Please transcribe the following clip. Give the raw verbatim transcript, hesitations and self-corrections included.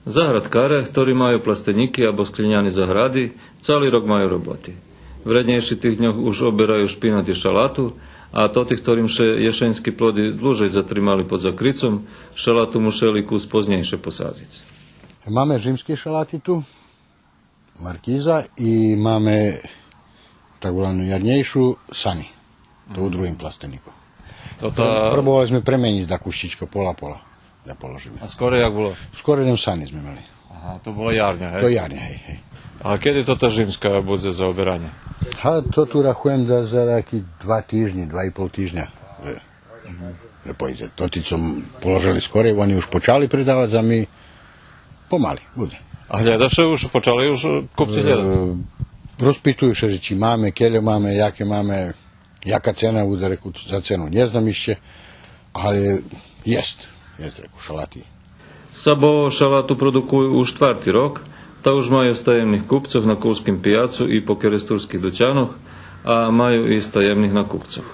Заградкаре, хтори маю пластенїки або склїняни загради, цали рок маю роботи. Вреднєйши тих дньох уж обераю шпинат и шалату, а тоти, хторим ше єшеньски плоди длужей затримали под закрицом, шалату мушели кус познєйше посадзиц. Маме жимски шалати ту, маркиза, и маме так волану ярнєйшу сани. То у другим пластенику. То та... Пробовали зме пременїц да кущичко пола-пола да положиме. А скоре як було? Скоре лєм сани зме мали. Ага, то була ярня, гей? То ярня, гей, гей. А кеди то та жимска будзе за оберанє? Га, то ту рахуєм да за таки два тижнї, два и пол тижня. Же, же пойдзе. Тоти цо положели скоре, вони уж почали предавац, а ми помали, будзе. А глєдаше, уж почали уж купци глєдац? Е, Розпитую ше, же чи маме, кельо маме, яке маме, яка цена будзе, реку, за цену нє знам ище, але єст, єст, реку, шалати. Сабо шалату продукую уж штварти рок, та уж маю стаємних купцох на Кулским пияцу и по керестурских дуцянох, а маю и стаємних накупцох.